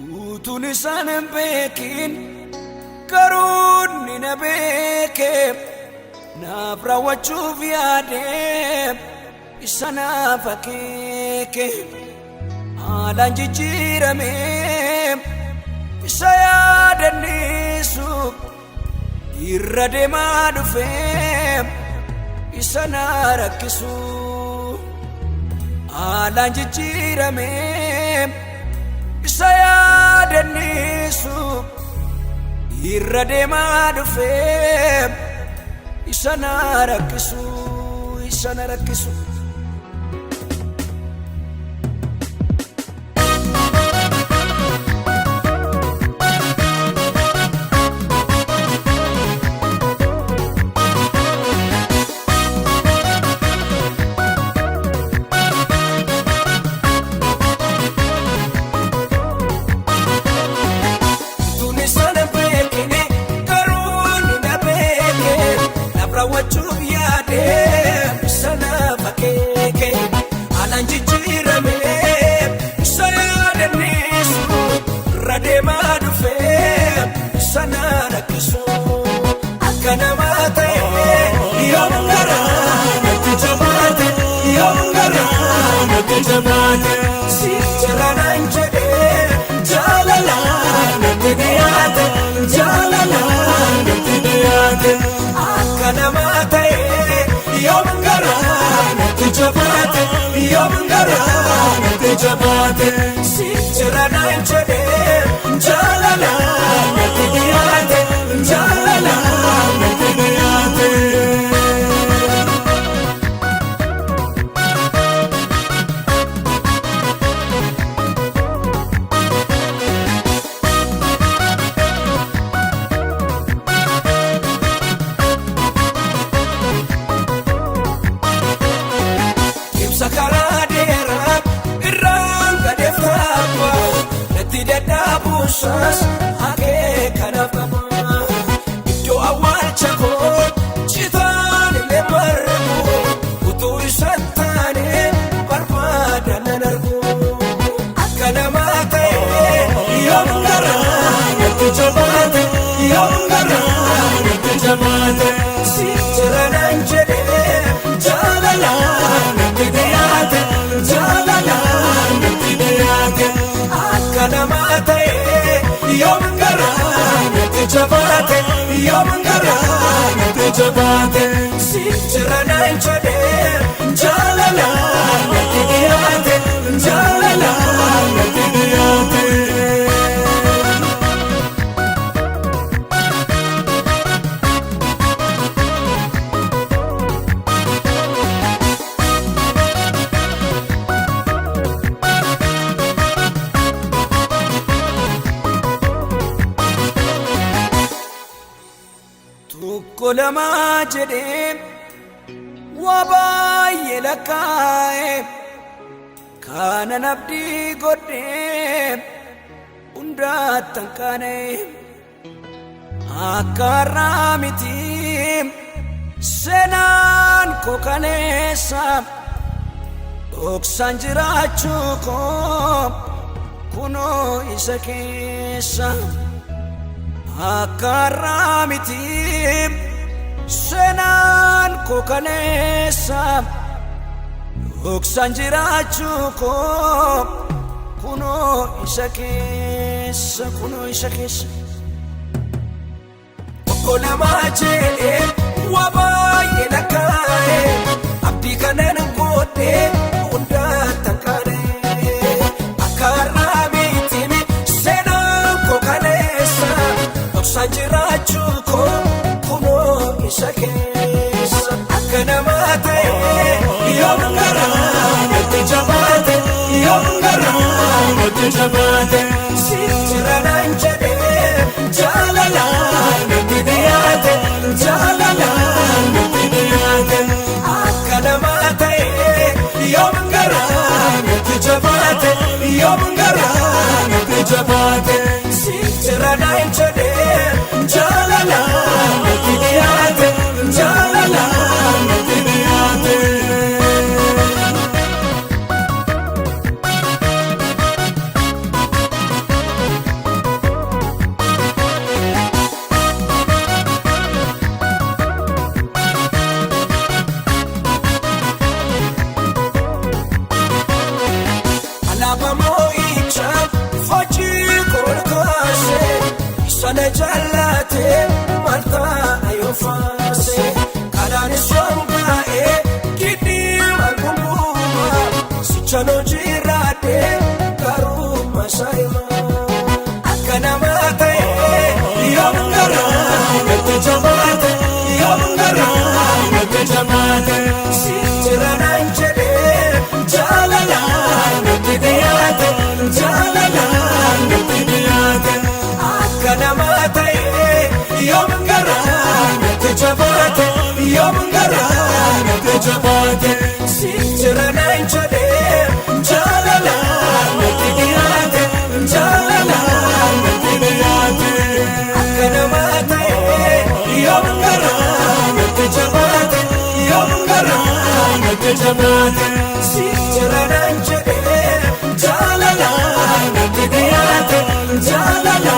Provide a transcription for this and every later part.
Utuun isaan hin beekin garuu inni na beeke naaf raawwachuuf yaade isa naaf akeeke haalaan jijjiirame isa yaadannisu irra deemaa dhufe isa na rakkisu haalaan jijjiirame isa yaadannisu irra deemaa dhufe isa na rakkisu isa na rakkisu. Tuni sana beekne garuu ni na beeke naaf raawwachuuf yaade isa naaf akeeke haalaan jijjiirame isa yaadannisu irra deemaa dhufe isa na rakkisu akka namaa ta'e yoom garaa natti jabaate yoom garaa natti jabaate siif jira naan jedhee jaalala natti dhiyaate jaalala natti dhiyaate akka namaa ta'e yoom garaa natti jabaate yoom garaa natti jabaate siif jira naan jedhee jaalala natti dhiyaate jaalala natti dhiyaate. Ibsa karaa dheeraa irraan gadeef taaba natti dadhabuusas akeekanaaf qaba. Iddoo awwaalcha koo citaan illee margu utuu isaan taane barbaadan nan argu. Akka namaa ta'e yoom garaa natti jabaate yoom garaa natti jabaate siif jira naan jedhee jaalala natti dhiyaate jaalala natti dhiyaate akka namaa ta'e yoom garaa natti jabaate yoom garaa natti jabaate siif jira naan jedhee jaalala natti dhiyaate jaalala natti dhiyaate. Tokko lama jedhee waa baay'ee lakkaa'e kanan abdii godhee hundaattan kaane akka har'aa miti seenaan koo kaleessa dhoksaan jiraachuu koo kunoo isa keessa. Akka har'aa miti seenaan koo kaleessa dhoksaan jiraachuu koo kunoo isa keessa kunoo isa keessa. Tokko lama jedhee waa baay'ee lakkaa'e abdii kanan godhee hundaattan kaane akka har'aa miti seenaan koo kaleessa dhoksaan jiraachuu koo kunoo isa keessa akka namaa ta'e yoom garaa natti jabaate yoom garaa natti jabaate siif jira naan jedhee jaalala natti dhiyaate jaalala natti dhiyaate akka namaa ta'e yoom garaa natti jabaate yoom garaa natti jabaate siif jira naan jedhee jaalala natti dhiyaate jaalala natti dhiyaate. Jallaate maal ta'a yoo faarse kanaanis waan baay'ee giddi waan gumbuma sichanoo jiraadhe garuu masaayima akka namaa ta'e yoom garaa natti jabaate yoom garaa natti jabaate sijjira naan jedhee jaalala natti dhiyaate jaalala natti dhiyaate akka namaa ta'e yoom garaa natti jabaate yoom garaa natti jabaate sijjira naan jedhee jaalala natti dhiyaate jaalala natti dhiyaate akka namaa ta'e yoom garaa natti jabaate yoom garaa natti jabaate sijjira naan jedhee jaalala natti dhiyaate jaalala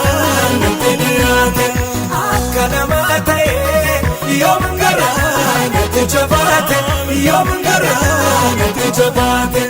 natti dhiyaate akka namaa ta'e yoom garaa natti jabaate yoom garaa natti jabaate.